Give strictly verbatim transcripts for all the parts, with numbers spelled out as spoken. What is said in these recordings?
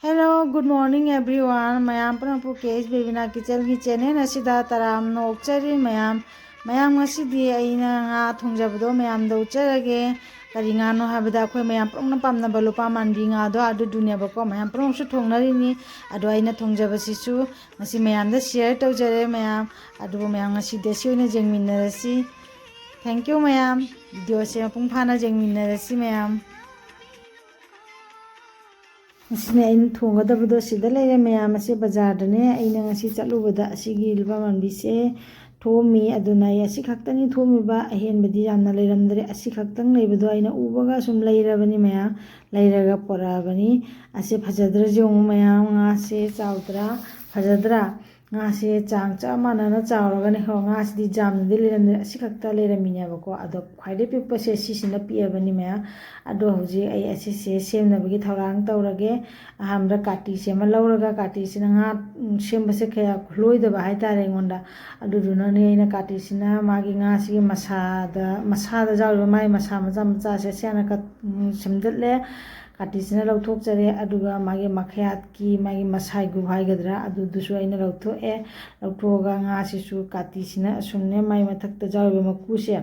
Hello, good morning everyone. ꯃꯌꯥꯝ ꯄꯨꯝꯅꯃꯛꯄꯨ ꯀꯦ ꯑꯦꯁ ꯕꯦꯕꯤꯅꯥ ꯀꯤꯆꯟꯒꯤ ꯆꯦꯅꯦꯜ ꯑꯁꯤꯗ ꯇꯔꯥꯝꯅ ꯑꯣꯛꯆꯔꯤ ꯃꯌꯥꯝ꯫ ꯃꯌꯥꯝ, ꯉꯁꯤꯗꯤ ꯑꯩꯅ ꯉꯥ ꯊꯣꯡꯖꯕꯗꯣ ꯃꯌꯥꯝꯗ ꯎꯠꯆꯔꯒꯦ꯫ ꯀꯔꯤ ꯉꯥꯅꯣ ꯍꯥꯏꯕꯗ ꯑꯩꯈꯣꯏ ꯃꯌꯥꯝ ꯄꯨꯝꯅꯃꯛꯅ ꯄꯥꯝꯅꯕ ꯂꯨꯄꯥ ꯃꯥꯟꯕꯤ ꯉꯥꯗꯣ ꯑꯗꯨꯗꯨꯅꯦꯕꯀꯣ꯫ ꯃꯌꯥꯝ ꯄꯨꯝꯅꯃꯛꯁꯨ ꯊꯣꯡꯅꯔꯤꯅꯤ꯫ ꯑꯗꯣ ꯑꯩꯅ ꯊꯣꯡꯖꯕꯁꯤꯁꯨ ꯉꯁꯤ ꯃꯌꯥꯝꯗ share ꯇꯧꯖꯔꯦ ꯃꯌꯥꯝ꯫ ꯑꯗꯨꯕꯨ ꯃꯌꯥꯝ ꯉꯁꯤꯗꯤ ꯑꯁꯤ ꯑꯣꯏꯅ ꯌꯦꯡꯃꯤꯟꯅꯔꯁꯤ꯫ Thank you ꯃꯌꯥꯝ꯫ Video ꯁꯦ ꯃꯄꯨꯡ ꯐꯥꯅ ꯌꯦꯡꯃꯤꯟꯅꯔꯁꯤ ꯃꯌꯥꯝ꯫ ꯉꯁꯤꯅꯦ ꯑꯩꯅ ꯊꯣꯡꯒꯗꯕꯗꯣ ꯁꯤꯗ ꯂꯩꯔꯦ ꯃꯌꯥꯝ꯫ ꯑꯁꯤ ꯕꯖꯥꯔꯗꯅꯦ ꯑꯩꯅ ꯉꯁꯤ ꯆꯠꯂꯨꯕꯗ ꯑꯁꯤꯒꯤ ꯂꯨꯄꯥ ꯃꯥꯟꯕꯤꯁꯦ ꯊꯣꯛꯑꯝꯃꯤ꯫ ꯑꯗꯨꯅ ꯑꯩ ꯑꯁꯤ ꯈꯛꯇꯅꯤ ꯊꯣꯛꯑꯝꯃꯤꯕ, ꯑꯍꯦꯟꯕꯗꯤ ꯌꯥꯝꯅ ꯂꯩꯔꯝꯗ꯭ꯔꯦ꯫ ꯑꯁꯤ ꯈꯛꯇꯪ ꯂꯩꯕꯗꯣ ꯑꯩꯅ ꯎꯕꯒ ꯁꯨꯝ ꯂꯩꯔꯕꯅꯤ ꯃꯌꯥꯝ, ꯂꯩꯔꯒ ꯄꯣꯔꯛꯑꯕꯅꯤ꯫ ꯑꯁꯤ ꯐꯖꯗ꯭ꯔꯁꯨ ꯌꯦꯡꯉꯨ ꯃꯌꯥꯝ, ꯉꯥꯁꯦ ꯆꯥꯎꯗ꯭ꯔꯥ, ꯐꯖꯗ꯭ꯔꯥ? ꯉꯥꯁꯦ ꯆꯥꯡ ꯆꯞ ꯃꯥꯟꯅꯅ ꯆꯥꯎꯔꯒꯅꯦ꯫ ꯍꯣ, ꯉꯥꯁꯤꯗꯤ ꯌꯥꯝꯅꯗꯤ ꯂꯩꯔꯝꯗ꯭ꯔꯦ, ꯑꯁꯤ ꯈꯛꯇ ꯂꯩꯔꯝꯃꯤꯅꯦꯕꯀꯣ꯫ ꯑꯗꯣ ꯈ꯭ꯋꯥꯏꯗꯩ ꯄꯤꯛꯄꯁꯦ ꯁꯤꯁꯤꯅ ꯄꯤꯛꯑꯕꯅꯤ ꯃꯌꯥꯝ꯫ ꯑꯗꯣ ꯍꯧꯖꯤꯛ ꯑꯩ ꯑꯁꯤꯁꯦ ꯁꯦꯝꯅꯕꯒꯤ ꯊꯧꯔꯥꯡ ꯇꯧꯔꯒꯦ꯫ ꯑꯍꯥꯟꯕꯗ ꯀꯥꯇꯤꯁꯦ ꯑꯃ ꯂꯧꯔꯒ, ꯀꯥꯇꯤꯁꯤꯅ ꯉꯥ, ꯎꯝ, ꯁꯦꯝꯕꯁꯦ ꯀꯌꯥ ꯈꯨꯂꯣꯏꯗꯕ ꯍꯥꯏꯇꯥꯔꯦ ꯑꯩꯉꯣꯟꯗ꯫ ꯑꯗꯨꯗꯨꯅꯅꯦ ꯑꯩꯅ ꯀꯥꯇꯤꯁꯤꯅ ꯃꯥꯒꯤ ꯉꯥꯁꯤꯒꯤ ꯃꯁꯥꯗ, ꯃꯁꯥꯗ ꯌꯥꯎꯔꯤꯕ ꯃꯥꯒꯤ ꯃꯁꯥ ꯃꯆꯥ ꯃꯆꯥꯁꯦ ꯁꯤ ꯍꯥꯟꯅ ꯀꯠ-, ꯎꯝ, ꯁꯦꯝꯗꯠꯂꯦ꯫ ꯀꯥꯇꯤꯁꯤꯅ ꯂꯧꯊꯣꯛꯆꯔꯦ꯫ ꯑꯗꯨꯒ ꯃꯥꯒꯤ ꯃꯈꯌꯥꯠꯀꯤ, ꯃꯥꯒꯤ ꯃꯁꯥꯏꯒꯨ ꯍꯥꯏꯒꯗ꯭ꯔꯥ, ꯑꯗꯨꯗꯨꯁꯨ ꯑꯩꯅ ꯂꯧꯊꯣꯛꯑꯦ꯫ ꯂꯧꯊꯣꯛꯑꯒ ꯉꯥꯁꯤꯁꯨ ꯀꯥꯇꯤꯁꯤꯅ ꯑꯁꯨꯝꯅꯦ ꯃꯥꯏ ꯃꯊꯛꯇ ꯌꯥꯎꯔꯤꯕ ꯃꯀꯨꯁꯦ,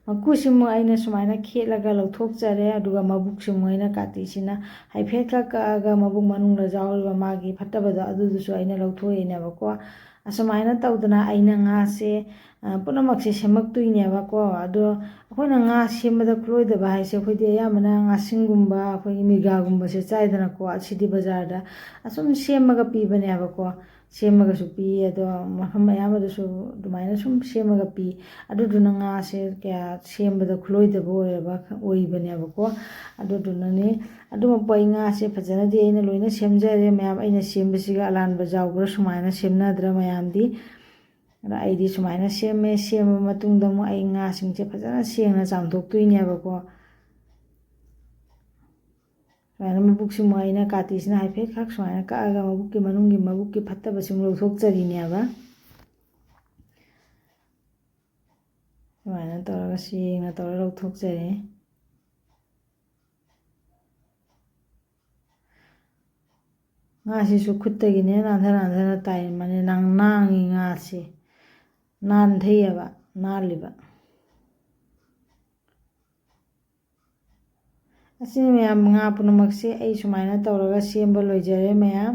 ꯃꯀꯨꯁꯤꯃꯨꯛ ꯑꯩꯅ ꯁꯨꯃꯥꯏꯅ ꯈꯦꯠꯂꯒ ꯂꯧꯊꯣꯛꯆꯔꯦ꯫ ꯑꯗꯨꯒ ꯃꯕꯨꯛꯁꯤꯃꯨꯛ ꯑꯩꯅ ꯀꯥꯇꯤꯁꯤꯅ ꯍꯥꯏꯐꯦꯠ ꯈꯛ ꯀꯛꯑꯒ ꯃꯕꯨꯛ ꯃꯅꯨꯡꯗ ꯌꯥꯎꯔꯤꯕ ꯃꯥꯒꯤ ꯐꯠꯇꯕꯗꯣ ꯑꯗꯨꯗꯨꯁꯨ ꯑꯩꯅ ꯂꯧꯊꯣꯛꯏꯅꯦꯕꯀꯣ꯫ ꯑꯁꯨꯃꯥꯏꯅ ꯇꯧꯗꯅ ꯑꯩꯅ ꯉꯥꯁꯦ, ꯑ, ꯄꯨꯝꯅꯃꯛꯁꯦ ꯁꯦꯝꯃꯛꯇꯣꯏꯅꯦꯕꯀꯣ꯫ ꯑꯗꯣ ꯑꯩꯈꯣꯏꯅ ꯉꯥ ꯁꯦꯝꯕꯗ ꯈꯨꯠꯂꯣꯏꯗꯕ ꯍꯥꯏꯁꯦ, ꯑꯩꯈꯣꯏꯗꯤ ꯑꯌꯥꯝꯕꯅ ꯉꯥꯁꯤꯡꯒꯨꯝꯕ, ꯑꯩꯈꯣꯏꯒꯤ ꯃꯤꯔꯒꯥꯒꯨꯝꯕꯁꯦ ꯆꯥꯏꯗꯅꯀꯣ꯫ ꯑꯁꯤꯗꯤ ꯕꯖꯥꯔꯗ ꯑꯁꯨꯝ ꯁꯦꯝꯃꯒ ꯄꯤꯕꯅꯦꯕꯀꯣ꯫ ꯁꯦꯝꯃꯒꯁꯨ ꯄꯤ, ꯑꯗꯣ ꯃꯐꯝ ꯑꯌꯥꯝꯕꯗꯁꯨ ꯑꯗꯨꯃꯥꯏꯅ ꯁꯨꯝ ꯁꯦꯝꯃꯒ ꯄꯤ꯫ ꯑꯗꯨꯗꯨꯅ ꯉꯥꯁꯦ ꯀꯌꯥ ꯁꯦꯝꯕꯗ ꯈꯨꯠꯂꯣꯏꯗꯕ ꯑꯣꯏꯔꯕ, ꯑꯣꯏꯕꯅꯦꯕꯀꯣ꯫ ꯑꯗꯨꯗꯨꯅꯅꯦ꯫ ꯑꯗꯨꯃꯛꯄꯨ ꯑꯩ ꯉꯥꯁꯦ ꯐꯖꯅꯗꯤ ꯑꯩꯅ ꯂꯣꯏꯅ ꯁꯦꯝꯖꯔꯦ ꯃꯌꯥꯝ꯫ ꯑꯩꯅ ꯁꯦꯝꯕꯁꯤꯒ ꯑꯂꯥꯟꯕ ꯌꯥꯎꯕ꯭ꯔꯥ ꯁꯨꯃꯥꯏꯅ ꯁꯦꯝꯅꯗ꯭ꯔꯥ ꯃꯌꯥꯝꯗꯤ꯫ ꯑꯗ ꯑꯩꯗꯤ ꯁꯨꯃꯥꯏꯅ ꯁꯦꯝꯃꯦ꯫ ꯁꯦꯝꯃ ꯃꯇꯨꯡꯗ ꯑꯃꯨꯛ ꯑꯩ ꯉꯥꯁꯤꯡꯁꯦ ꯐꯖꯅ ꯁꯦꯡꯅ ꯆꯥꯝꯊꯣꯛꯇꯣꯏꯅꯦꯕꯀꯣ꯫ ꯁꯨꯃꯥꯏꯅ ꯃꯕꯨꯛꯁꯤꯃꯨꯛ ꯑꯩꯅ ꯀꯥꯇꯤꯁꯤꯅ ꯍꯥꯏꯐꯦꯠ ꯈꯛ ꯁꯨꯃꯥꯏꯅ ꯀꯛꯑꯒ ꯃꯕꯨꯛꯀꯤ ꯃꯅꯨꯡꯒꯤ ꯃꯕꯨꯛꯀꯤ ꯐꯠꯇꯕꯁꯤꯃꯨꯛ ꯂꯧꯊꯣꯛꯆꯔꯤꯅꯦꯕ꯫ ꯁꯨꯃꯥꯏꯅ ꯇꯧꯔꯒ ꯁꯦꯡꯅ ꯇꯧꯔ ꯂꯧꯊꯣꯛꯆꯔꯦ꯫ ꯉꯥꯁꯤꯁꯨ ꯈꯨꯠꯇꯒꯤꯅꯦ ꯅꯥꯟꯊ ꯅꯥꯟꯊꯅ ꯇꯥꯏꯔꯝꯕꯅꯦ꯫ ꯅꯪ ꯅꯥꯡꯉꯤ ꯉꯥꯁꯤ꯫ ꯅꯥꯟꯊꯩꯑꯕ, ꯅꯥꯜꯂꯤꯕ꯫ ꯑꯁꯤꯅꯤ ꯃꯌꯥꯝ, ꯉꯥ ꯄꯨꯝꯅꯃꯛꯁꯦ ꯑꯩ ꯁꯨꯃꯥꯏꯅ ꯇꯧꯔꯒ ꯁꯦꯝꯕ ꯂꯣꯏꯖꯔꯦ ꯃꯌꯥꯝ꯫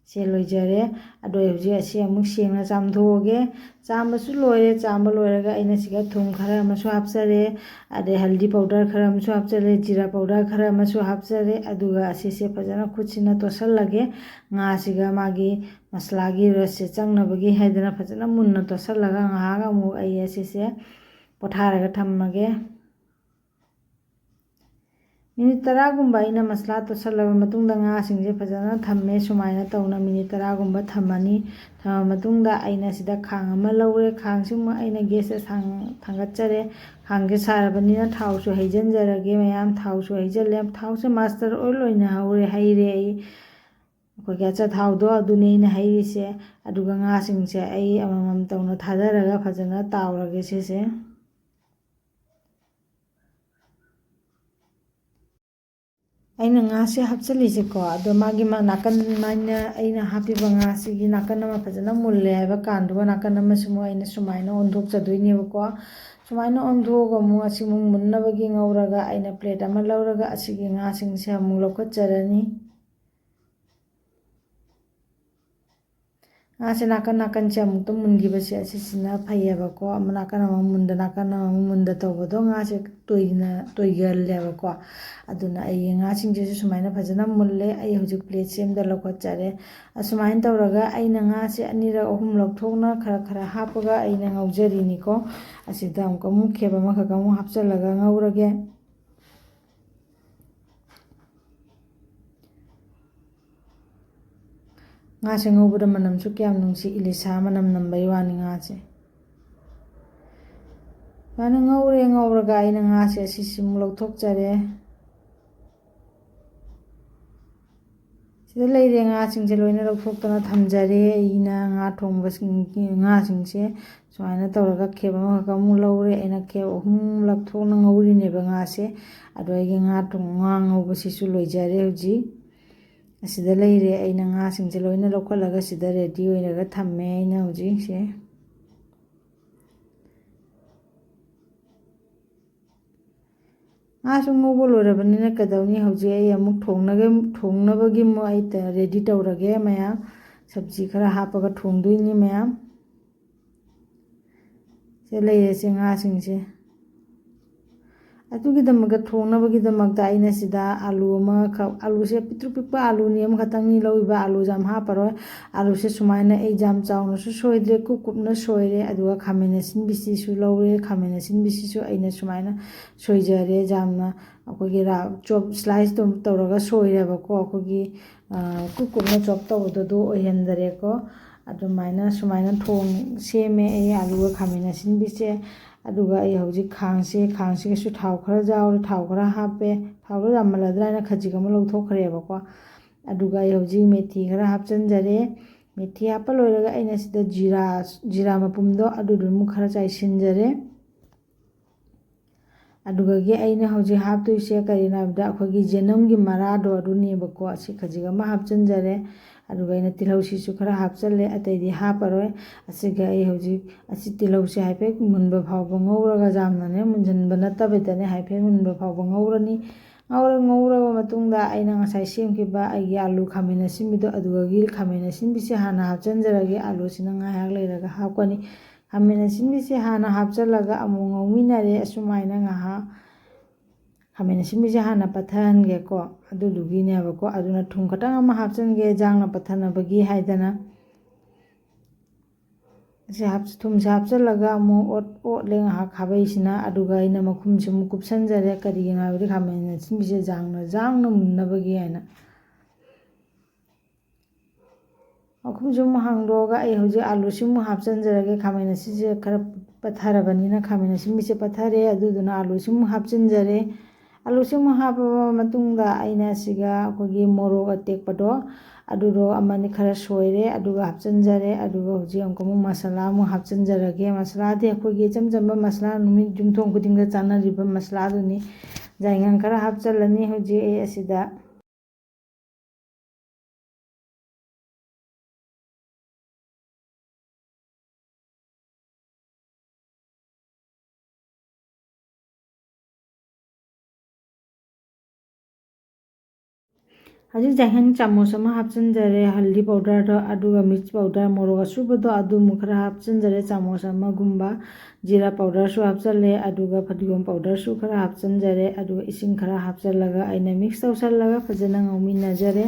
ꯁꯦ ꯂꯣꯏꯖꯔꯦ꯫ ꯑꯗꯣ ꯑꯩ ꯍꯧꯖꯤꯛ ꯑꯁꯤ ꯑꯃꯨꯛ ꯁꯦꯡꯅ ꯆꯥꯝꯊꯣꯛꯑꯒꯦ꯫ ꯆꯥꯝꯕꯁꯨ ꯂꯣꯏꯔꯦ꯫ ꯆꯥꯝꯕ ꯂꯣꯏꯔꯒ ꯑꯩꯅ ꯁꯤꯗ ꯊꯨꯝ ꯈꯔ ꯑꯃꯁꯨ ꯍꯥꯞꯆꯔꯦ꯫ ꯑꯗꯩ ꯍꯜꯗꯤ ꯄꯥꯎꯗꯔ ꯈꯔ ꯑꯃꯁꯨ ꯍꯥꯞꯆꯔꯦ꯫ ꯖꯤꯔꯥ ꯄꯥꯎꯗꯔ ꯈꯔ ꯑꯃꯁꯨ ꯍꯥꯞꯆꯔꯦ꯫ ꯑꯗꯨꯒ ꯑꯁꯤꯁꯦ ꯐꯖꯅ ꯈꯨꯠꯁꯤꯅ ꯇꯣꯠꯁꯜꯂꯒꯦ꯫ ꯉꯥꯁꯤꯒ ꯃꯥꯒꯤ ꯃꯁꯂꯥꯒꯤ ꯔꯁꯁꯦ ꯆꯪꯅꯕꯒꯤ ꯍꯥꯏꯗꯅ ꯐꯖꯅ ꯃꯨꯟꯅ ꯇꯣꯠꯁꯜꯂꯒ ꯉꯥꯏꯍꯥꯛ ꯑꯃꯨꯛ ꯑꯩ ꯑꯁꯤꯁꯦ ꯄꯣꯊꯥꯔꯒ ꯊꯝꯃꯒꯦ꯫ ꯃꯤꯅꯤꯠ ꯇꯔꯥꯒꯨꯝꯕ ꯑꯩꯅ ꯃꯁꯂꯥ ꯇꯣꯠꯁꯜꯂꯕ ꯃꯇꯨꯡꯗ ꯉꯥꯁꯤꯡꯁꯦ ꯐꯖꯅ ꯊꯝꯃꯦ꯫ ꯁꯨꯃꯥꯏꯅ ꯇꯧꯅ ꯃꯤꯅꯤꯠ ꯇꯔꯥꯒꯨꯝꯕ ꯊꯝꯃꯅꯤ꯫ ꯊꯝꯃ ꯃꯇꯨꯡꯗ ꯑꯩꯅ ꯁꯤꯗ ꯈꯥꯡ ꯑꯃ ꯂꯧꯔꯦ꯫ ꯈꯥꯡꯁꯤꯃ ꯑꯩꯅ ꯒꯦꯁꯇ ꯊꯥꯡ-, ꯊꯥꯡꯒꯠꯆꯔꯦ꯫ ꯈꯥꯡꯁꯦ ꯁꯥꯔꯕꯅꯤꯅ ꯊꯥꯎꯁꯨ ꯍꯩꯖꯤꯟꯖꯔꯒꯦ ꯃꯌꯥꯝ꯫ ꯊꯥꯎꯁꯨ ꯍꯩꯖꯤꯜꯂꯦ꯫ ꯊꯥꯎꯁꯦ mustard oil ꯑꯣꯏꯅ ꯍꯧꯔꯦ, ꯍꯩꯔꯦ ꯑꯩ꯫ ꯑꯩꯈꯣꯏꯒꯤ ꯑꯆꯥꯊꯥꯎꯗꯣ ꯑꯗꯨꯅꯦ ꯑꯩꯅ ꯍꯩꯔꯤꯁꯦ꯫ ꯑꯗꯨꯒ ꯉꯥꯁꯤꯡꯁꯦ ꯑꯩ ꯑꯃꯃꯝ ꯇꯧꯅ ꯊꯥꯗꯔꯒ ꯐꯖꯅ ꯇꯥꯎꯔꯒꯦ ꯁꯤꯁꯦ꯫ ꯑꯩꯅ ꯉꯥꯁꯦ ꯍꯥꯞꯆꯤꯜꯂꯤꯁꯦꯀꯣ, ꯑꯗꯣ ꯃꯥꯒꯤ ꯃ-, ꯅꯥꯀꯟ, ꯃꯥꯅ, ꯑꯩꯅ ꯍꯥꯞꯄꯤꯕ ꯉꯥꯁꯤꯒꯤ ꯅꯥꯀꯟ ꯑꯃ ꯐꯖꯅ ꯃꯨꯜꯂꯦ ꯍꯥꯏꯕ ꯀꯥꯟꯗꯨꯒ ꯅꯥꯀꯟ ꯑꯃꯁꯤꯃꯨꯛ ꯑꯩꯅ ꯁꯨꯃꯥꯏꯅ ꯑꯣꯟꯊꯣꯛꯆꯗꯣꯏꯅꯦꯕꯀꯣ꯫ ꯁꯨꯃꯥꯏꯅ ꯑꯣꯟꯊꯣꯛꯑꯒ ꯑꯃꯨꯛ ꯑꯁꯤꯃꯨꯛ ꯃꯨꯟꯅꯕꯒꯤ ꯉꯧꯔꯒ ꯑꯩꯅ plate ꯑꯃ ꯂꯧꯔꯒ ꯑꯁꯤꯒꯤ ꯉꯥꯁꯤꯡꯁꯦ ꯑꯃꯨꯛ ꯂꯧꯈꯠꯆꯔꯅꯤ꯫ ꯉꯥꯁꯦ ꯅꯥꯀꯟ ꯅꯥꯀꯟꯁꯦ ꯑꯃꯨꯛꯇ ꯃꯨꯟꯈꯤꯕꯁꯦ ꯑꯁꯤꯁꯤꯅ ꯐꯩꯌꯦꯕꯀꯣ꯫ ꯑꯃ ꯅꯥꯀꯟ ꯑꯃ ꯃꯨꯟꯗ, ꯅꯥꯀꯟ ꯑꯃ ꯃꯨꯟꯗ ꯇꯧꯕꯗꯣ ꯉꯥꯁꯦ ꯇꯣꯏꯅ, ꯇꯣꯏꯒꯜꯂꯦꯕꯀꯣ꯫ ꯑꯗꯨꯅ ꯑꯩꯒꯤ ꯉꯥꯁꯤꯡꯁꯤꯁꯨ ꯁꯨꯃꯥꯏꯅ ꯐꯖꯅ ꯃꯨꯜꯂꯦ꯫ ꯑꯩ ꯍꯧꯖꯤꯛ plate ꯁꯦ ꯑꯃꯗ ꯂꯧꯈꯠꯆꯔꯦ꯫ ꯑꯁꯨꯃꯥꯏꯅ ꯇꯧꯔꯒ ꯑꯩꯅ ꯉꯥꯁꯦ ꯑꯅꯤꯔꯛ ꯑꯍꯨꯝꯂꯛ ꯊꯣꯛꯅ ꯈꯔ ꯈꯔ ꯍꯥꯞꯄꯒ ꯑꯩꯅ ꯉꯧꯖꯔꯤꯅꯤꯀꯣ꯫ ꯑꯁꯤꯗ ꯑꯃꯨꯛꯀ ꯑꯃꯨꯛ ꯈꯦꯞ ꯑꯃꯈꯛ ꯑꯃꯨꯛ ꯍꯥꯞꯆꯤꯜꯂꯒ ꯉꯧꯔꯒꯦ꯫ ꯉꯥꯁꯦ ꯉꯧꯕꯗ ꯃꯅꯝꯁꯨ ꯀꯌꯥꯝ ꯅꯨꯡꯁꯤ, ꯏꯂꯤꯁꯥ ꯃꯅꯝ ꯅꯝꯕꯩ ꯋꯥꯅꯤ ꯉꯥꯁꯦ꯫ ꯁꯨꯃꯥꯏꯅ ꯉꯧꯔꯦ, ꯉꯧꯔꯒ ꯑꯩꯅ ꯉꯥꯁꯦ ꯑꯁꯤꯁꯤꯃꯨꯛ ꯂꯧꯊꯣꯛꯆꯔꯦ꯫ ꯁꯤꯗ ꯂꯩꯔꯦ, ꯉꯥꯁꯤꯡꯁꯦ ꯂꯣꯏꯅ ꯂꯧꯊꯣꯛꯇꯅ ꯊꯝꯖꯔꯦ꯫ ꯑꯩꯅ ꯉꯥ ꯊꯣꯡꯕꯁꯤꯡ, ꯉꯥꯁꯤꯡꯁꯦ ꯁꯨꯃꯥꯏꯅ ꯇꯧꯔꯒ ꯈꯦꯞ ꯑꯃꯈꯛ ꯑꯃꯨꯛ ꯂꯧꯔꯦ꯫ ꯑꯩꯅ ꯈꯦꯞ ꯑꯍꯨꯝꯂꯛ ꯊꯣꯛꯅ ꯉꯧꯔꯤꯅꯦꯕ ꯉꯥꯁꯦ꯫ ꯑꯗꯣ ꯑꯩꯒꯤ ꯉꯥ ꯊꯣꯡ-, ꯉꯥ ꯉꯧꯕꯁꯤꯁꯨ ꯂꯣꯏꯖꯔꯦ ꯍꯧꯖꯤꯛ꯫ ꯑꯁꯤꯗ ꯂꯩꯔꯦ꯫ ꯑꯩꯅ ꯉꯥꯁꯤꯡꯁꯦ ꯂꯣꯏꯅ ꯂꯧꯈꯠꯂꯒ ꯁꯤꯗ ready ꯑꯣꯏꯔꯒ ꯊꯝꯃꯦ ꯑꯩꯅ ꯍꯧꯖꯤꯛꯁꯦ꯫ ꯉꯥꯁꯨ ꯉꯧꯕ ꯂꯣꯏꯔꯕꯅꯤꯅ ꯀꯩꯗꯧꯅꯤ, ꯍꯧꯖꯤꯛ ꯑꯩ ꯑꯃꯨꯛ ꯊꯣꯡꯅꯒ-, ꯊꯣꯡꯅꯕꯒꯤ ꯑꯃꯨꯛ ꯑꯩ ꯇ-, ready ꯇꯧꯔꯒꯦ ꯃꯌꯥꯝ꯫ ꯁꯕꯖꯤ ꯈꯔ ꯍꯥꯞꯄꯒ ꯊꯣꯡꯗꯣꯏꯅꯤ ꯃꯌꯥꯝ꯫ ꯁꯦ ꯂꯩꯔꯦꯁꯦ ꯉꯥꯁꯤꯡꯁꯦ꯫ ꯑꯗꯨꯒꯤꯗꯃꯛꯇ, ꯊꯣꯡꯅꯕꯒꯤꯗꯃꯛꯇ ꯑꯩꯅ ꯁꯤꯗ ꯑꯥꯂꯨ ꯑꯃꯈꯛ, ꯑꯥꯂꯨꯁꯦ ꯄꯤꯛꯇ꯭ꯔꯨ ꯄꯤꯛꯄ ꯑꯥꯂꯨꯅꯤ, ꯑꯃꯈꯛꯇꯪꯅꯤ ꯂꯧꯔꯤꯕ, ꯑꯥꯂꯨꯁꯦ ꯌꯥꯝ ꯍꯥꯞꯄꯔꯣꯏ꯫ ꯑꯥꯂꯨꯁꯦ ꯁꯨꯃꯥꯏꯅ ꯑꯩ ꯌꯥꯝ ꯆꯥꯎꯅꯁꯨ ꯁꯣꯏꯗ꯭ꯔꯦ, ꯀꯨꯞ ꯀꯨꯞꯅ ꯁꯣꯏꯔꯦ꯫ ꯑꯗꯨꯒ ꯈꯥꯃꯦꯟ ꯑꯁꯤꯟꯕꯤꯁꯤꯁꯨ ꯂꯧꯔꯦ, ꯈꯥꯃꯦꯟ ꯑꯁꯤꯟꯕꯤꯁꯤꯁꯨ ꯑꯩꯅ ꯁꯨꯃꯥꯏꯅ ꯁꯣꯏꯖꯔꯦ, ꯌꯥꯝꯅ ꯑꯩꯈꯣꯏꯒꯤ ꯔꯥ-, chop slice ꯇꯧꯔꯒ ꯁꯣꯏꯔꯦꯕꯀꯣ, ꯑꯩꯈꯣꯏꯒꯤ, ꯑ, ꯀꯨꯞ ꯀꯨꯞꯅ chop ꯇꯧꯕꯗꯣ ꯑꯗꯨ ꯑꯣꯏꯍꯟꯗꯔꯦꯀꯣ꯫ ꯑꯗꯨꯃꯥꯏꯅ, ꯁꯨꯃꯥꯏꯅ ꯊꯣꯡ ꯁꯦꯝꯃꯦ ꯑꯩ ꯑꯥꯂꯨꯒ ꯈꯥꯃꯦꯟ ꯑꯁꯤꯟꯕꯤꯁꯦ꯫ ꯑꯗꯨꯒ ꯑꯩ ꯍꯧꯖꯤꯛ ꯈꯥꯡꯁꯦ, ꯈꯥꯡꯁꯤꯒꯁꯨ ꯊꯥꯎ ꯈꯔ ꯌꯥꯎꯔꯦ, ꯊꯥꯎ ꯈꯔ ꯍꯥꯞꯄꯦ꯫ ꯊꯥꯎꯗꯣ ꯌꯥꯝꯃꯜꯂꯗ꯭ꯔꯥ ꯍꯥꯏꯅ ꯈꯖꯤꯛ ꯑꯃ ꯂꯧꯊꯣꯛꯈ꯭ꯔꯦꯕꯀꯣ꯫ ꯑꯗꯨꯒ ꯑꯩ ꯍꯧꯖꯤꯛ ꯃꯦꯊꯤ ꯈꯔ ꯍꯥꯞꯆꯤꯟꯖꯔꯦ꯫ ꯃꯦꯊꯤ ꯍꯥꯞꯄ ꯂꯣꯏꯔꯒ ꯑꯩꯅ ꯁꯤꯗ ꯖꯤꯔꯥ, ꯖꯤꯔꯥ ꯃꯄꯨꯝꯗꯣ ꯑꯗꯨꯗꯨ ꯑꯃꯨꯛ ꯈꯔ ꯆꯥꯏꯁꯤꯟꯖꯔꯦ꯫ ꯑꯗꯨꯗꯒꯤ ꯑꯩꯅ ꯍꯧꯖꯤꯛ ꯍꯥꯞꯇꯣꯏꯁꯦ ꯀꯔꯤꯅꯣ ꯍꯥꯏꯕꯗ, ꯑꯩꯈꯣꯏꯒꯤ ꯌꯦꯅꯝꯒꯤ ꯃꯔꯥꯗꯣ ꯑꯗꯨꯅꯦꯕꯀꯣ꯫ ꯑꯁꯤ ꯈꯖꯤꯛ ꯑꯃ ꯍꯥꯞꯆꯤꯟꯖꯔꯦ꯫ ꯑꯗꯨꯒ ꯑꯩꯅ ꯇꯤꯜꯍꯧꯁꯤꯁꯨ ꯈꯔ ꯍꯥꯞꯆꯜꯂꯦ, ꯑꯇꯩꯗꯤ ꯍꯥꯞꯄꯔꯣꯏ꯫ ꯑꯁꯤꯒ ꯑꯩ ꯍꯧꯖꯤꯛ ꯑꯁꯤ ꯇꯤꯜꯍꯧꯁꯦ ꯍꯥꯏꯐꯦꯠ ꯃꯨꯟꯕ ꯐꯥꯎꯕ ꯉꯧꯔꯒ, ꯌꯥꯝꯅꯅꯦ ꯃꯨꯟꯖꯟꯕ ꯅꯠꯇꯕꯤꯗꯅꯦ, ꯍꯥꯏꯐꯦꯠ ꯃꯨꯟꯕ ꯐꯥꯎꯕ ꯉꯧꯔꯅꯤ꯫ ꯉꯧꯔ, ꯉꯧꯔꯕ ꯃꯇꯨꯡꯗ ꯑꯩꯅ ꯉꯁꯥꯏ ꯁꯦꯝꯈꯤꯕ ꯑꯩꯒꯤ ꯑꯥꯂꯨ ꯈꯥꯃꯦꯟ ꯑꯁꯤꯟꯕꯤꯗꯣ, ꯑꯗꯨꯗꯒꯤ ꯈꯥꯃꯦꯟ ꯑꯁꯤꯟꯕꯤꯁꯦ ꯍꯥꯟꯅ ꯍꯥꯞꯆꯤꯟꯖꯔꯒꯦ꯫ ꯑꯥꯂꯨꯁꯤꯅ ꯉꯥꯏꯍꯥꯛ ꯂꯩꯔꯒ ꯍꯥꯞꯀꯅꯤ꯫ ꯈꯥꯃꯦꯟ ꯑꯁꯤꯟꯕꯤꯁꯦ ꯍꯥꯟꯅ ꯍꯥꯞꯆꯤꯜꯂꯒ ꯑꯃꯨꯛ ꯉꯧꯃꯤꯟꯅꯔꯦ꯫ ꯑꯁꯨꯃꯥꯏꯅ ꯉꯥꯏꯍꯥꯛ ꯈꯥꯃꯦꯟ ꯑꯁꯤꯟꯕꯤꯁꯦ ꯍꯥꯟꯅ ꯄꯠꯊꯍꯟꯒꯦꯀꯣ꯫ ꯑꯗꯨꯗꯨꯒꯤꯅꯦꯕꯀꯣ꯫ ꯑꯗꯨꯅ ꯊꯨꯝ ꯈꯤꯇꯪ ꯑꯃ ꯍꯥꯞꯆꯤꯟꯒꯦ, ꯌꯦꯟꯁꯥꯡꯅ ꯄꯠꯊꯅꯕꯒꯤ ꯍꯥꯏꯗꯅ꯫ ꯑꯁꯤ ꯍꯥꯞ-, ꯊꯨꯝꯁꯦ ꯍꯥꯞꯆꯤꯜꯂꯒ ꯑꯃꯨꯛ ꯑꯣꯠ-, ꯑꯣꯠꯂꯦ ꯉꯥꯏꯍꯥꯛ ꯈꯥꯕꯩꯁꯤꯅ꯫ ꯑꯗꯨꯒ ꯑꯩꯅ ꯃꯈꯨꯝꯁꯦ ꯑꯃꯨꯛ ꯀꯨꯞꯁꯟꯖꯔꯦ꯫ ꯀꯔꯤꯒꯤꯅꯣ ꯍꯥꯏꯕꯗꯤ ꯈꯥꯃꯦꯟ ꯑꯁꯤꯟꯕꯤꯁꯦ ꯌꯥꯡꯅ, ꯌꯥꯡꯅ ꯃꯨꯟꯅꯕꯒꯤ ꯍꯥꯏꯅ꯫ ꯃꯈꯨꯝꯁꯤ ꯑꯃꯨꯛ ꯍꯥꯡꯗꯣꯛꯑꯒ ꯑꯩ ꯍꯧꯖꯤꯛ ꯑꯥꯂꯨꯁꯤ ꯑꯃꯨꯛ ꯍꯥꯞꯆꯤꯟꯖꯔꯒꯦ꯫ ꯈꯥꯃꯦꯟ ꯑꯁꯤꯁꯦ ꯈꯔ ꯄꯠꯊꯔꯕꯅꯤꯅ, ꯈꯥꯃꯦꯟ ꯑꯁꯤꯟꯕꯤꯁꯦ ꯄꯠꯊꯔꯦ꯫ ꯑꯗꯨꯗꯨꯅ ꯑꯥꯂꯨꯁꯤ ꯑꯃꯨꯛ ꯍꯥꯞꯆꯤꯟꯖꯔꯦ꯫ ꯑꯥꯂꯨꯁꯤ ꯑꯃꯨꯛ ꯍꯥꯞꯄꯕ ꯃꯇꯨꯡꯗ ꯑꯩꯅ ꯁꯤꯒ ꯑꯩꯈꯣꯏꯒꯤ ꯃꯣꯔꯣꯛ ꯑꯇꯦꯛꯄꯗꯣ, ꯑꯗꯨꯗꯣ ꯑꯃꯅꯤ ꯈꯔ ꯁꯣꯏꯔꯦ, ꯑꯗꯨꯒ ꯍꯥꯞꯆꯤꯟꯖꯔꯦ꯫ ꯑꯗꯨꯒ ꯍꯧꯖꯤꯛ ꯑꯃꯨꯛꯀ ꯑꯃꯨꯛ ꯃꯁꯥꯂꯥ ꯑꯃꯨꯛ ꯍꯥꯞꯆꯤꯟꯖꯔꯒꯦ꯫ ꯃꯁꯥꯂꯥꯗꯤ ꯑꯩꯈꯣꯏꯒꯤ ꯏꯆꯝ ꯆꯝꯕ ꯃꯁꯥꯂꯥ, ꯅꯨꯃꯤꯠ ꯌꯨꯝꯊꯣꯡ ꯈꯨꯗꯤꯡꯗ ꯆꯥꯅꯔꯤꯕ ꯃꯁꯥꯂꯥꯗꯨꯅꯤ꯫ ꯌꯥꯏꯉꯪ ꯈꯔ ꯍꯥꯞꯆꯤꯜꯂꯅꯤ ꯍꯧꯖꯤꯛ ꯑꯩ ꯑꯁꯤꯗ꯫ ꯍꯧꯖꯤꯛ ꯌꯥꯏꯉꯪ ꯆꯥꯃꯁ ꯑꯃ ꯍꯥꯞꯆꯤꯟꯖꯔꯦ, ꯍꯜꯗꯤ ꯄꯥꯎꯗꯔꯗꯣ, ꯑꯗꯨꯒ ꯃꯤꯔꯆ ꯄꯥꯎꯗꯔ, ꯃꯣꯔꯣꯛ ꯑꯁꯨꯕꯗꯣ ꯑꯗꯨꯃꯨꯛ ꯈꯔ ꯍꯥꯞꯆꯤꯟꯖꯔꯦ, ꯆꯥꯃꯁ ꯑꯃꯒꯨꯝꯕ꯫ ꯖꯤꯔꯥ ꯄꯥꯎꯗꯔꯁꯨ ꯍꯥꯞꯆꯜꯂꯦ, ꯑꯗꯨꯒ ꯐꯗꯤꯒꯣꯝ ꯄꯥꯎꯗꯔꯁꯨ ꯈꯔ ꯍꯥꯞꯆꯤꯟꯖꯔꯦ, ꯑꯗꯨꯒ ꯏꯁꯤꯡ ꯈꯔ ꯍꯥꯞꯆꯤꯜꯂꯒ ꯑꯩꯅ ꯃꯤꯛꯁ ꯇꯧꯁꯜꯂꯒ ꯐꯖꯅ ꯉꯧꯃꯤꯟꯅꯖꯔꯦ꯫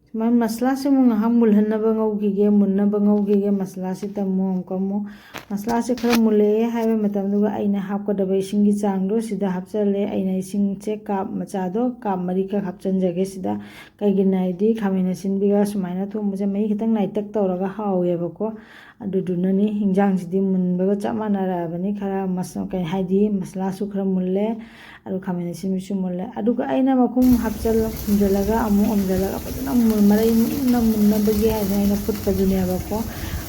ꯁꯨꯃꯥꯏꯅ ꯃꯁꯂꯥꯁꯦ ꯑꯃꯨꯛ ꯉꯥꯏꯍꯥꯛ ꯃꯨꯜꯍꯟꯅꯕ ꯉꯧꯈꯤꯒꯦ, ꯃꯨꯟꯅꯕ ꯉꯧꯈꯤꯒꯦ꯫ ꯃꯁꯂꯥꯁꯤꯗ ꯑꯃꯨꯛ ꯑꯃꯨꯛꯀ ꯑꯃꯨꯛ ꯃꯁꯂꯥꯁꯦ ꯈꯔ ꯃꯨꯜꯂꯛꯑꯦ ꯍꯥꯏꯕ ꯃꯇꯝꯗꯨꯒ ꯑꯩꯅ ꯍꯥꯞꯀꯗꯕ ꯏꯁꯤꯡꯒꯤ ꯆꯥꯡꯗꯣ ꯁꯤꯗ ꯍꯥꯞꯆꯜꯂꯦ꯫ ꯑꯩꯅ ꯏꯁꯤꯡꯁꯦ ꯀꯥꯞ ꯃꯆꯥꯗꯣ ꯀꯥꯞ ꯃꯔꯤꯈꯛ ꯍꯥꯞꯆꯤꯟꯖꯒꯦ ꯁꯤꯗ꯫ ꯀꯩꯒꯤꯅꯣ ꯍꯥꯏꯗꯤ ꯈꯥꯃꯦꯟ ꯑꯁꯤꯟꯕꯤꯒ ꯁꯨꯃꯥꯏꯅ ꯊꯣꯡꯕꯁꯦ ꯃꯍꯤ ꯈꯤꯇꯪ ꯅꯥꯏꯇꯛ ꯇꯧꯔꯒ ꯍꯥꯎꯋꯦꯕꯀꯣ꯫ ꯑꯗꯨꯗꯨꯅꯅꯤ ꯍꯤꯟꯖꯥꯡꯁꯤꯗꯤ ꯃꯨꯟꯕꯒ ꯆꯞ ꯃꯥꯟꯅꯔꯛꯑꯕꯅꯤ꯫ ꯈꯔ ꯃꯁ-, ꯀꯩ ꯍꯥꯏꯗꯤ ꯃꯁꯂꯥꯁꯨ ꯈꯔ ꯃꯨꯜꯂꯦ, ꯑꯗꯨ ꯈꯥꯃꯦꯟ ꯑꯁꯤꯟꯕꯤꯁꯨ ꯃꯨꯜꯂꯦ꯫ ꯑꯗꯨꯒ ꯑꯩꯅ ꯃꯈꯨꯝ ꯍꯥꯞꯆꯜꯂ-, ꯈꯨꯝꯖꯤꯜꯂꯒ ꯑꯃꯨꯛ ꯑꯣꯝꯖꯜꯂꯒ ꯐꯖꯅ ꯃꯨꯟ-, ꯃꯔꯩ ꯃꯨꯟꯅ ꯃꯨꯟꯅꯕꯒꯤ ꯍꯥꯏꯗꯅ ꯑꯩꯅ ꯐꯨꯠꯄꯗꯨꯅꯦꯕꯀꯣ꯫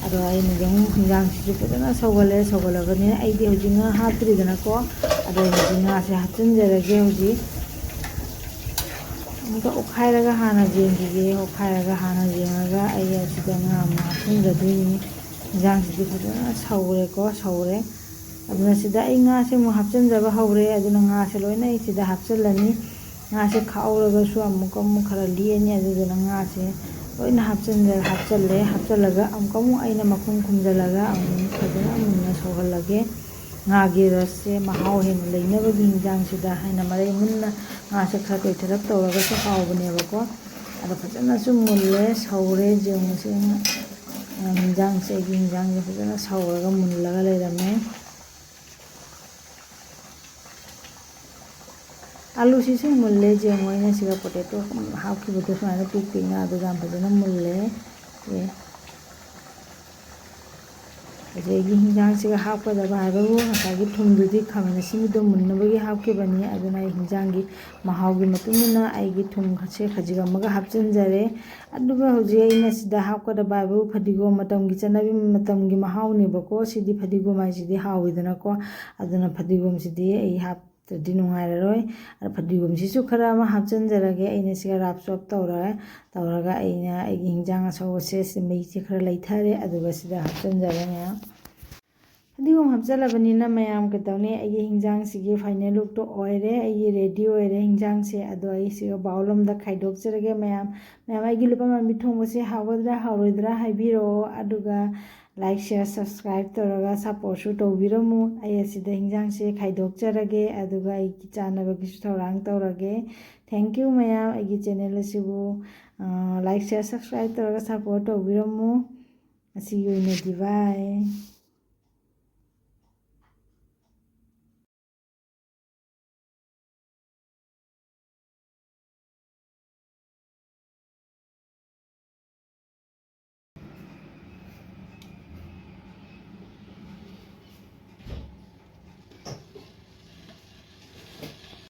ꯑꯗꯣ ꯑꯩꯅ ꯑꯗꯨꯝ ꯍꯤꯟꯖꯥꯡꯁꯤꯁꯨ ꯐꯖꯅ ꯁꯧꯒꯠꯂꯦ꯫ ꯁꯧꯒꯠꯂꯕꯅꯤꯅ ꯑꯩꯗꯤ ꯍꯧꯖꯤꯛ ꯉꯥ ꯍꯥꯞꯇ꯭ꯔꯤꯗꯅꯀꯣ꯫ ꯑꯗꯣ ꯍꯧꯖꯤꯛ ꯉꯥꯁꯦ ꯍꯥꯞꯆꯤꯟꯖꯔꯒꯦ꯫ ꯍꯧꯖꯤꯛ ꯑꯃꯨꯛꯀ ꯑꯣꯠꯈꯥꯏꯔꯒ ꯍꯥꯟꯅ ꯌꯦꯡꯈꯤꯒꯦ꯫ ꯑꯣꯠꯈꯥꯏꯔꯒ ꯍꯥꯟꯅ ꯌꯦꯡꯉꯒ ꯑꯩ ꯑꯁꯤꯗ ꯉꯥ ꯑꯃꯨꯛ ꯍꯥꯞꯆꯤꯟꯖꯗꯣꯏꯅꯤ꯫ ꯍꯤꯟꯖꯥꯡꯁꯤꯗꯤ ꯐꯖꯅ ꯁꯧꯔꯦꯀꯣ, ꯁꯧꯔꯦ꯫ ꯑꯗꯨꯅ ꯁꯤꯗ ꯑꯩ ꯉꯥꯁꯦ ꯑꯃꯨꯛ ꯍꯥꯞꯆꯤꯟꯖꯕ ꯍꯧꯔꯦ꯫ ꯑꯗꯨꯅ ꯉꯥꯁꯦ ꯂꯣꯏꯅ ꯑꯩ ꯁꯤꯗ ꯍꯥꯞꯆꯤꯜꯂꯅꯤ꯫ ꯉꯥꯁꯦ ꯈꯥꯛꯍꯧꯔꯒꯁꯨ ꯑꯃꯨꯛꯀ ꯑꯃꯨꯛ ꯈꯔ ꯂꯤꯛꯑꯅꯤ꯫ ꯑꯗꯨꯗꯨꯅ ꯉꯥꯁꯦ ꯂꯣꯏꯅ ꯍꯥꯞꯆꯤꯟꯖ-, ꯍꯥꯞꯆꯤꯜꯂꯦ꯫ ꯍꯥꯞꯆꯤꯜꯂꯒ ꯑꯃꯨꯛꯀ ꯑꯃꯨꯛ ꯑꯩꯅ ꯃꯈꯨꯝ ꯈꯨꯝꯖꯤꯜꯂꯒ ꯑꯃꯨꯛ ꯐꯖꯅ ꯃꯨꯟꯅ ꯁꯧꯍꯜꯂꯒꯦ꯫ ꯉꯥꯒꯤ ꯔꯁꯁꯦ ꯃꯍꯥꯎ ꯍꯦꯟꯅ ꯂꯩꯅꯕꯒꯤ ꯍꯤꯟꯖꯥꯡꯁꯤꯗ ꯍꯥꯏꯅ ꯃꯔꯩ ꯃꯨꯟꯅ ꯉꯥꯁꯦ ꯈꯔ ꯇꯣꯏꯊꯔꯞ ꯇꯧꯔꯒꯁꯨ ꯍꯥꯎꯕꯅꯦꯕꯀꯣ꯫ ꯑꯗꯣ ꯐꯖꯅꯁꯨ ꯃꯨꯜꯂꯦ, ꯁꯧꯔꯦ꯫ ꯌꯦꯡꯉꯨꯁꯦ, ꯑꯩꯅ, ꯑ, ꯍꯤꯟꯖꯥꯡꯁꯦ, ꯑꯩꯒꯤ ꯍꯤꯟꯖꯥꯡꯁꯦ ꯐꯖꯅ ꯁꯧꯔꯒ ꯃꯨꯜꯂꯒ ꯂꯩꯔꯝꯃꯦ꯫ ꯑꯂꯨꯁꯤꯁꯨ ꯃꯨꯜꯂꯦ꯫ ꯌꯦꯡꯉꯣ, ꯑꯩꯅ ꯁꯤꯗ ꯄꯣꯇꯦꯇꯣ ꯍꯥꯞꯈꯤꯕꯗꯣ ꯁꯨꯃꯥꯏꯅ ꯄꯤꯛ ꯄꯤꯛꯅ ꯑꯗꯨ ꯌꯥꯝ ꯐꯖꯅ ꯃꯨꯜꯂꯦ꯫ ꯑꯦ꯫ ꯍꯧꯖꯤꯛ ꯑꯩꯒꯤ ꯍꯤꯟꯖꯥꯡꯁꯤꯒ ꯍꯥꯞꯀꯗꯕ ꯍꯥꯏꯕꯕꯨ ꯉꯁꯥꯏꯒꯤ ꯊꯨꯝꯗꯨꯗꯤ ꯈꯥꯃꯦꯟ ꯑꯁꯤꯟꯕꯤꯗꯣ ꯃꯨꯟꯅꯕꯒꯤ ꯍꯥꯞꯈꯤꯕꯅꯤ꯫ ꯑꯗꯨꯅ ꯑꯩ ꯍꯤꯟꯖꯥꯡꯒꯤ ꯃꯍꯥꯎꯒꯤ ꯃꯇꯨꯡ ꯏꯟꯅ ꯑꯩꯒꯤ ꯊꯨꯝꯁꯦ ꯈꯖꯤꯛ ꯑꯃꯒ ꯍꯥꯞꯆꯤꯟꯖꯔꯦ꯫ ꯑꯗꯨꯒ ꯍꯧꯖꯤꯛ ꯑꯩꯅ ꯁꯤꯗ ꯍꯥꯞꯀꯗꯕ ꯍꯥꯏꯕꯕꯨ ꯐꯗꯤꯒꯣꯝ, ꯃꯇꯝꯒꯤ ꯆꯠꯅꯕꯤ, ꯃꯇꯝꯒꯤ ꯃꯍꯥꯎꯅꯦꯕꯀꯣ꯫ ꯁꯤꯗꯤ ꯐꯗꯤꯒꯣꯝ ꯍꯥꯏꯁꯤꯗꯤ ꯍꯥꯎꯋꯤꯗꯅꯀꯣ꯫ ꯑꯗꯨꯅ ꯐꯗꯤꯒꯣꯝꯁꯤꯗꯤ ꯑꯩ ꯍꯥꯞ ꯇꯗꯤ ꯅꯨꯡꯉꯥꯏꯔꯔꯣꯏ꯫ ꯑꯗ ꯐꯗꯤꯒꯣꯝꯁꯤꯁꯨ ꯈꯔ ꯑꯃ ꯍꯥꯞꯆꯤꯟꯖꯔꯒꯦ꯫ ꯑꯩꯅ ꯁꯤꯒ ꯔꯥꯞ ꯆꯣꯞ ꯇꯧꯔꯒ, ꯇꯧꯔꯒ ꯑꯩꯅ ꯑꯩꯒꯤ ꯍꯤꯟꯖꯥꯡ ꯑꯁꯧꯕꯁꯦ ꯁꯤ ꯃꯩꯁꯦ ꯈꯔ ꯂꯩꯊꯔꯦ꯫ ꯑꯗꯨꯒ ꯁꯤꯗ ꯍꯥꯞꯆꯤꯟꯖꯔꯦ ꯃꯌꯥꯝ꯫ ꯐꯗꯤꯒꯣꯝ ꯍꯥꯞꯆꯜꯂꯕꯅꯤꯅ ꯃꯌꯥꯝ ꯀꯩꯗꯧꯅꯤ, ꯑꯩꯒꯤ ꯍꯤꯟꯖꯥꯡꯁꯤꯒꯤ final lookꯇꯣ ꯑꯣꯏꯔꯦ, ꯑꯩꯒꯤ ready ꯑꯣꯏꯔꯦ ꯍꯤꯟꯖꯥꯡꯁꯦ꯫ ꯑꯗꯣ ꯑꯩ ꯁꯤꯒ bowl ꯑꯃꯗ ꯈꯥꯏꯗꯣꯛꯆꯔꯒꯦ ꯃꯌꯥꯝ꯫ ꯃꯌꯥꯝ, ꯑꯩꯒꯤ ꯂꯨꯄꯥ ꯃꯥꯟꯕꯤ ꯊꯣꯡꯕꯁꯦ ꯍꯥꯎꯒꯗ꯭ꯔꯥ ꯍꯥꯎꯔꯣꯏꯗ꯭ꯔꯥ ꯍꯥꯏꯕꯤꯔꯛꯑꯣ, ꯑꯗꯨꯒ like, share, subscribe ꯇꯧꯔꯒ supportꯁꯨ ꯇꯧꯕꯤꯔꯝꯃꯨ꯫ ꯑꯩ ꯑꯁꯤꯗ ꯍꯤꯟꯖꯥꯡꯁꯦ ꯈꯥꯏꯗꯣꯛꯆꯔꯒꯦ, ꯑꯗꯨꯒ ꯑꯩꯒꯤ ꯆꯥꯅꯕꯒꯤꯁꯨ ꯊꯧꯔꯥꯡ ꯇꯧꯔꯒꯦ꯫ Thank you ꯃꯌꯥꯝ, ꯑꯩꯒꯤ channel ꯑꯁꯤꯕꯨ, ꯑ, like, share, subscribe ꯇꯧꯔꯒ support ꯇꯧꯕꯤꯔꯝꯃꯨ꯫ ꯉꯁꯤꯒꯤ ꯑꯣꯏꯅꯗꯤ bye꯫